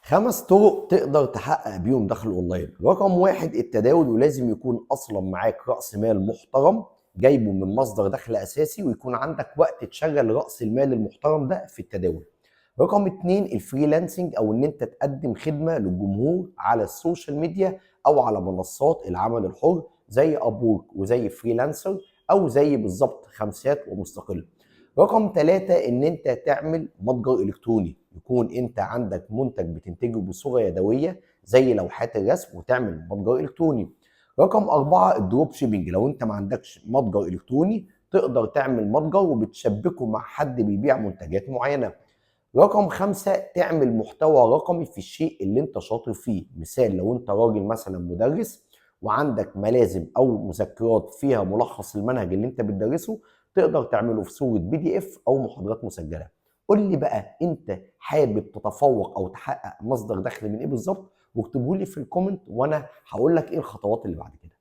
5 طرق تقدر تحقق بيهم دخل اونلاين. رقم 1 التداول، ولازم يكون اصلا معاك رأس مال محترم جايبه من مصدر دخل اساسي، ويكون عندك وقت تشغل رأس المال المحترم ده في التداول. رقم 2 ال freelancing، او ان انت تقدم خدمة للجمهور على ال social media او على منصات العمل الحر زي Upwork وزي Freelancer او زي بالظبط خمسات ومستقل. رقم 3 ان انت تعمل متجر الكتروني، يكون انت عندك منتج بتنتجه بصورة يدوية زي لوحات الرسم وتعمل متجر الكتروني. رقم 4 ال drop shipping، لو انت ما عندكش متجر الكتروني تقدر تعمل متجر وبتشبكه مع حد بيبيع منتجات معينة. رقم 5 تعمل محتوى رقمي في الشيء اللي انت شاطر فيه. مثال لو انت راجل مثلا مدرس وعندك ملازم او مذكرات فيها ملخص المنهج اللي انت بتدرسه، تقدر تعمله في صورة PDF او محاضرات مسجلة. قول لي بقى انت حابب تتفوق او تحقق مصدر دخل من ايه بالظبط، واكتبه لي في ال comment وانا هقول لك ايه الخطوات اللي بعد كده.